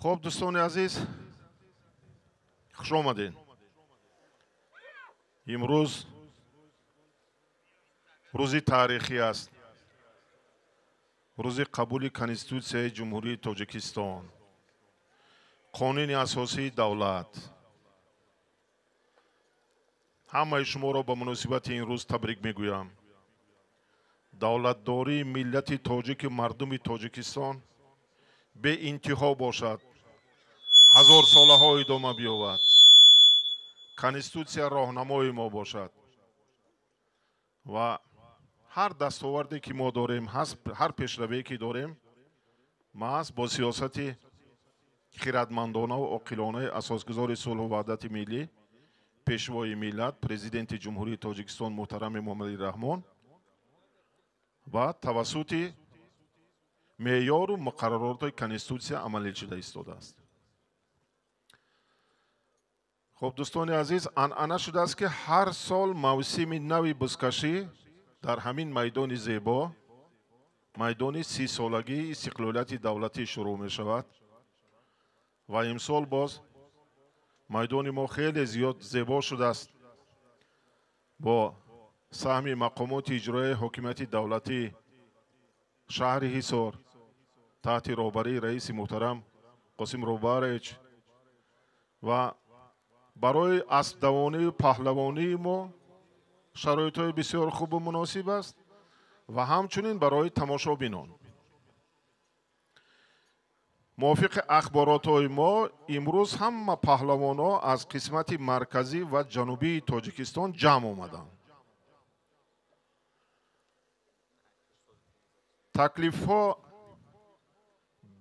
Хуб, дӯстони азиз, хуш омадед. Имрӯз рӯзи таърихӣ аст, рӯзи қабули Конститутсияи Ҷумҳурии Тоҷикистон, қонуни асосии давлат. Ҳамаи шуморо ба муносибати ин рӯз табрик мегӯям. Давлатдории миллати тоҷики мардуми Тоҷикистон беинтиҳо бошад, ҳазорсолаҳо идома биёбад. Конститутсия роҳнамои мо бошад ва ҳар дастоварде ки мо дорем, ҳар пешравие ки дорем, маҳз бо сиёсати хиратмандонаву оқилонаи асосгузори сулҳу ваҳдати миллӣ, пешвои миллат, Президенти Ҷумҳурии Тоҷикистон муҳтарам Эмомалӣ Раҳмон ва тавассути меъёру муқаррароти Конститутсия амалӣ шуда истодааст. Хуб, дӯстони азиз, анъана шудааст, ки ҳар сол мавсими нави бузкашӣ дар ҳамин майдони зебо, майдони 30-солагии истиқлолияти давлатӣ шурӯъ мешавад ва имсол боз майдони мо хеле зиёд зебо шудааст бо саҳми мақомоти иҷроияи ҳокимияти давлатӣ шаҳри Ҳисор таҳти роҳбарии раиси муҳтарам Қосим Рӯбарович ва барои аспдавонию паҳлавонии мо шароитҳои бисёр хубу муносиб аст ва ҳамчунин барои тамошобинон. Мувофиқи ахборотҳои мо, имрӯз ҳама паҳлавонҳо аз қисмати марказӣ ва ҷанубии Тоҷикистон ҷамъ омаданд. Таклифҳо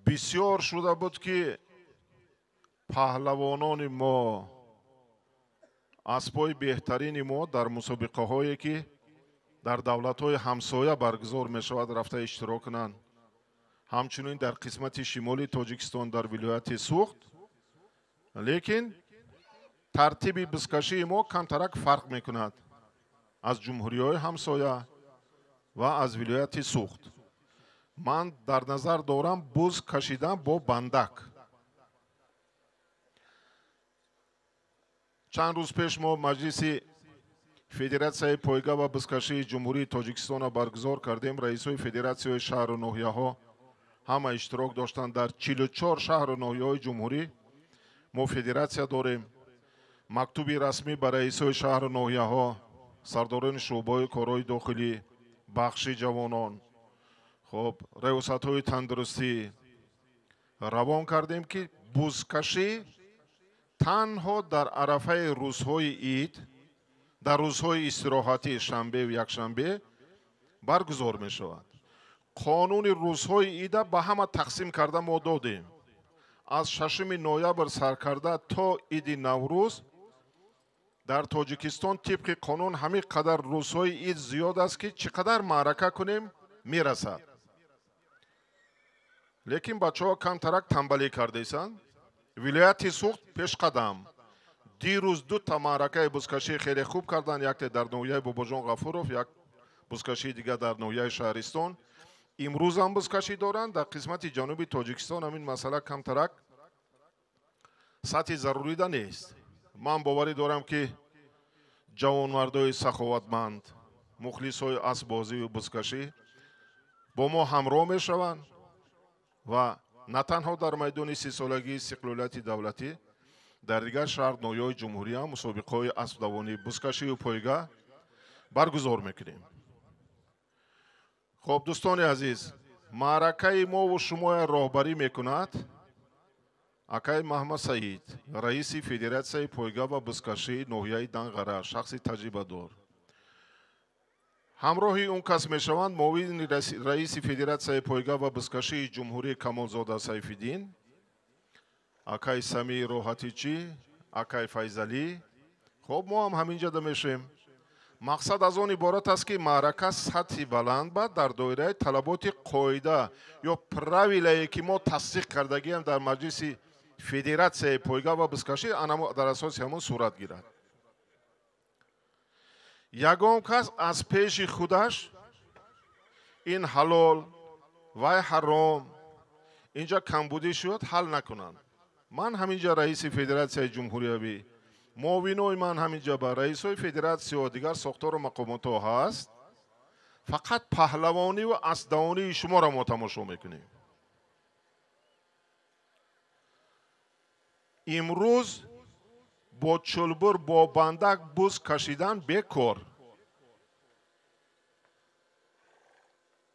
бисёр шуда буд, ки паҳлавонони мо, аспҳои беҳтарини мо дар мусобиқаҳое ки дар давлатҳои ҳамсоя баргузор мешавад, рафта иштирок кунанд. Ҳамчунин дар қисмати шимоли Тоҷикистон, дар вилояти Суғд. Лекин тартиби бузкашии мо камтарак фарқ мекунад аз ҷумҳуриҳои ҳамсоя ва аз вилояти Суғд. Ман дар назар дорам буз кашидан бо бандак. Чанд рӯз пеш мо маҷлиси Федератсияи пойга ва бузкашии Ҷумҳурии Тоҷикистонро баргузор кардем. Раисҳои федератсияҳои шаҳру ноҳияҳо ҳама иштирок доштанд. Дар 44 шаҳру ноҳияҳои ҷумҳурӣ мо федератсия дорем. Мактуби расмӣ ба раисҳои шаҳру ноҳияҳо, сардорони шӯъбаҳои корҳои дохилӣ, бахши ҷавонон, хоб, раёсатҳои тандурустӣ равон кардем, ки бузкашӣ танҳо дар арафаи рӯзҳои ид, дар рӯзҳои истироҳатӣ, шанбеву якшанбе баргузор мешавад. Қонуни рӯзҳои ида ба ҳама тақсим карда мо додем. Аз 6 ноябр сар карда то иди Наврӯз дар Тоҷикистон тибқи қонун ҳамин қадар рӯзҳои ид зиёд аст, ки чӣ қадар маърака кунем, мерасад. Лекин бачаҳо камтарак тамбалӣ кардаистанд. Вилояти Суғд пешқадам. Дирӯз дута маъракаи бузкашӣ хеле хуб карданд, якте дар ноҳияи Бобоҷон Ғафуров, як бузкашии дигар дар ноҳияи Шаҳристон. Имрӯзам бузкашӣ доранд. Дар қисмати ҷануби Тоҷикистон ҳамин масъала камтарак сатҳи зарурида нест. Ман боварӣ дорам, ки ҷавонмардои саховатманд, мухлисҳои аспбозию бузкашӣ бо мо ҳамроҳ мешаванд ва на танҳо дар майдони 30-солагии истиқлолияти давлатӣ, дар дигар шаҳр ноҳияҳои ҷумҳурӣ ҳам мусобиқаҳои аспдавонӣ, бузкашию пойга баргузор мекунем. Хуб, дӯстони азиз, маъракаи мову шумоя роҳбарӣ мекунад акай Маҳмадсаид, раиси Федератсияи пойга ва бузкашии ноҳияи Данғара, шахси таҷрибадор. Ҳамроҳи он кас мешаванд муовини раиси Федератсияи пойга ва бузкашии ҷумҳурӣ Камолзода Сайфиддин, акай Самии Роҳатичӣ, акай Файзалӣ. Хуб, мо ҳам ҳаминҷода мешавем. Мақсад аз он иборат аст, ки маърака сатҳи баланд ба дар доираи талаботи қоида ё правилае ки мо тасдиқ кардагиам дар маҷлиси Федератсияи пойга ва бузкашӣ, дар асоси ҳамон сурат гирад. Ягон кас аз пеши худаш ин ҳалол вай ҳаром, инҷа камбудӣ шуд, ҳал накунанд. Ман ҳаминҷа раиси федератсияи ҷумҳуриявӣ, муовинои ман ҳаминҷа ба раисҳои федератсиё, дигар сохтору мақомотҳо ҳаст. Фақат паҳлавонӣ ва аспдавонии шуморо мо тамошо мекунем. Имрӯз бо чулбур, бо бандак буз кашидан бекор.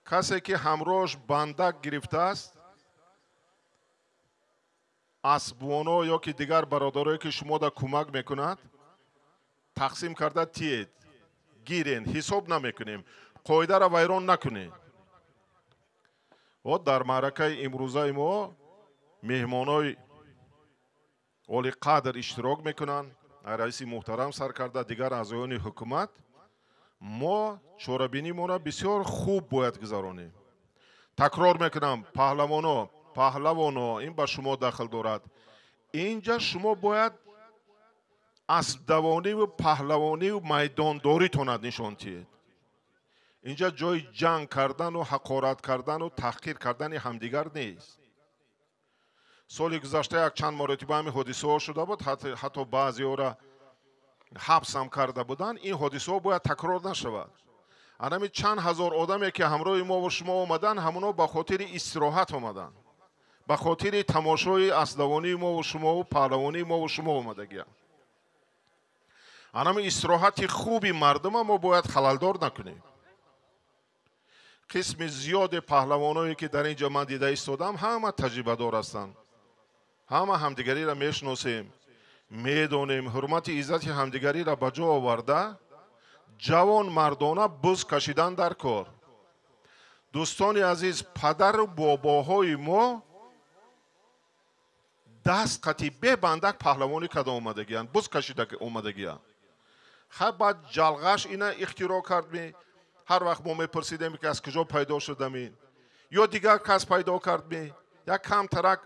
Касе ки ҳамроҳш бандак гирифтааст, асбоно ё ки дигар бародарое ки шумода кӯмак мекунад, тақсим карда тиед, гирен, ҳисоб намекунем, қоидаро вайрон накунед. О дар маъракаи имрӯзаи мо меҳмонои олиқадр иштирок мекунанд, раиси муҳтарам сар карда дигар аъзоёни ҳукумат. Мо чорабинимонро бисёр хуб бояд гузаронем. Такрор мекунам, паҳлавоно, паҳлавоно, ин ба шумо дахл дорад. Инҷа шумо бояд аспдавониву паҳлавониву майдондоритонад нишон диҳед. Инҷа ҷои ҷанг кардану ҳақорат кардану таҳқир кардани ҳамдигар нест. Соли гузашта як чанд маротиба ҳамин ҳодисаҳо шуда буд, ҳатто баъзеҳоро ҳабсам карда буданд. Ин ҳодисаҳо бояд такрор нашавад. Анами чанд ҳазор одаме ки ҳамроҳи мо ва шумо омаданд, ҳамоно ба хотири истироҳат омаданд, ба хотири тамошои аспдавонии мо ва шумову паҳлавонии мо ва шумо омадагианд. Анами истироҳати хуби мардума мо бояд халалдор накунем. Қисми зиёди паҳлавоное ки дар ин ҷо ман дида истодам, ҳама таҷрибадор ҳастанд, ҳама ҳамдигариро мешиносем, медонем, ҳурмати иззати ҳамдигариро ба ҷо оварда, ҷавон мардона буз кашидан дар кор. Дӯстони азиз, падару бобоҳои мо даст қати бебандак паҳлавонӣ карда омадагиянд, буз кашида омадагиянд. Хай баъд ҷалғаш ина ихтироъ кардми, ҳар вақт мо мепурсидем ки аз куҷо пайдо шудамин, ё дигар кас пайдо кардми, як камтарак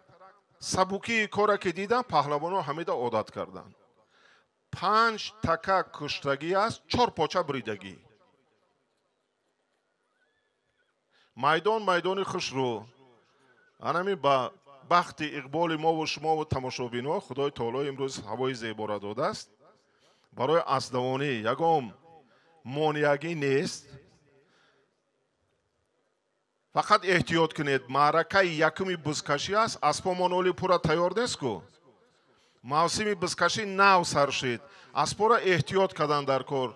сабукии кора ки дидам, паҳлавонҳо ҳамида одат карданд. 5 така куштагӣ аст, 4 поча буридагӣ. Майдон майдони хушрӯ. Анами ба бахти иқболи мову шумову тамошобинҳо Худои таоло имрӯз ҳавои зебора додааст. Барои аспдавонӣ ягон монеагӣ нест. Фақат эҳтиёт кунед, маъракаи якуми бузкашӣ аст, аспомон оли пурра тайёр нест ку. Мавсими бузкашӣ нав сар шид, аспора эҳтиёт кардан дар кор.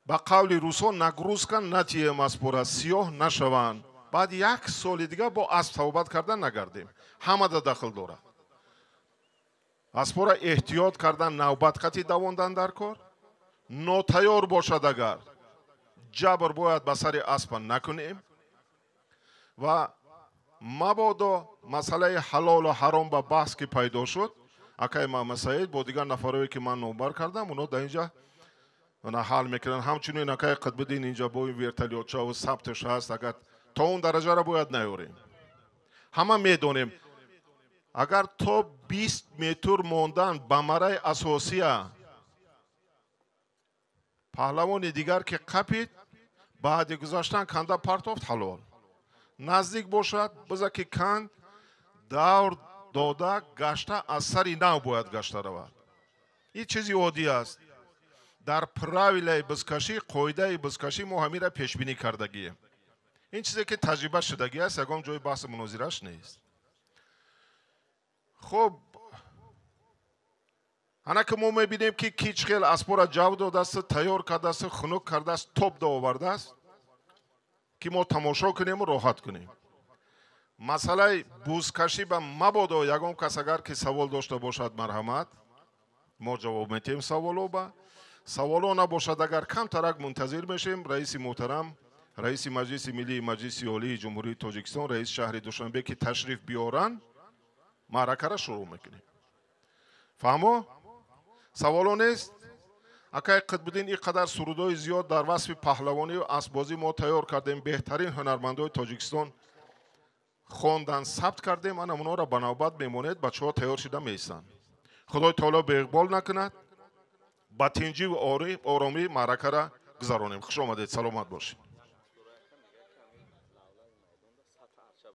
Ба қавли русо нагрузка натием аспора, сиёҳ нашаванд. Баъд як соли дигар бо асп тавбат кардан нагардем. Ҳамада дахл дорад. Аспора эҳтиёт кардан, навбат қати давондан дар кор. Нотайёр бошад агар, ҷабр бояд ба сари аспа накунем. Ва мабодо масъалаи ҳалолу ҳаром ба баҳс ки пайдо шуд, акай Муҳаммадсаид бо дигар нафарое ки ман номбар кардам, оно дар инҷа ҳал мекунанд. Ҳамчунин акай Қутбиддин инҷа бо ин вертолётчаву сабтш ҳаст, агар то он дараҷаро бояд наёрем. Ҳама медонем, агар то 20 метр мондан ба мараи асосия паҳлавони дигар ки қапид, баъди гузаштан канда партофт ҳалол. Наздик бошад, биза ки канд давр дода гашта аз сари нав бояд гашта равад. Ин чизи оддӣ аст. Дар правилаи бузкашӣ, қоидаи бузкашӣ мо ҳамира пешбинӣ кардагием. Ин чизе ки таҷриба шудагӣ аст, ягон ҷои баҳсу мунозираш нест. Хуб, ана ки мо мебинем ки ки чӣ хел аспора ҷав додааст, тайёр кардааст, хунук кардааст, тоб довардааст, ки мо тамошо кунему роҳат кунем. Масъалаи бузкашӣ ба мабодо ягон кас агар ки савол дошта бошад, марҳамат, мо ҷавоб метиҳем саволо ба. Саволо набошад агар, камтарак мунтазир мешем. Раиси муҳтарам, раиси Маҷлиси Миллии Маҷлиси Олии Ҷумҳурии Тоҷикистон, раиси шаҳри Душанбе ки ташриф биёранд, маъракаро шурӯъ мекунем. Фаҳмо? Саволо нест? Акай Қутбиддин, ин қадар сурудҳои зиёд дар васфи паҳлавонӣ ва аспбозӣ мо тайёр кардем, беҳтарин ҳунармандои Тоҷикистон хондан, сабт кардем, ана онҳоро ба навбат мемонед, бачаҳо тайёр шуда меистанд. Худои таоло беиқбол накунад, ба тинҷиву оромӣ маъракаро гузаронем. Хуш омадед, саломат бошед.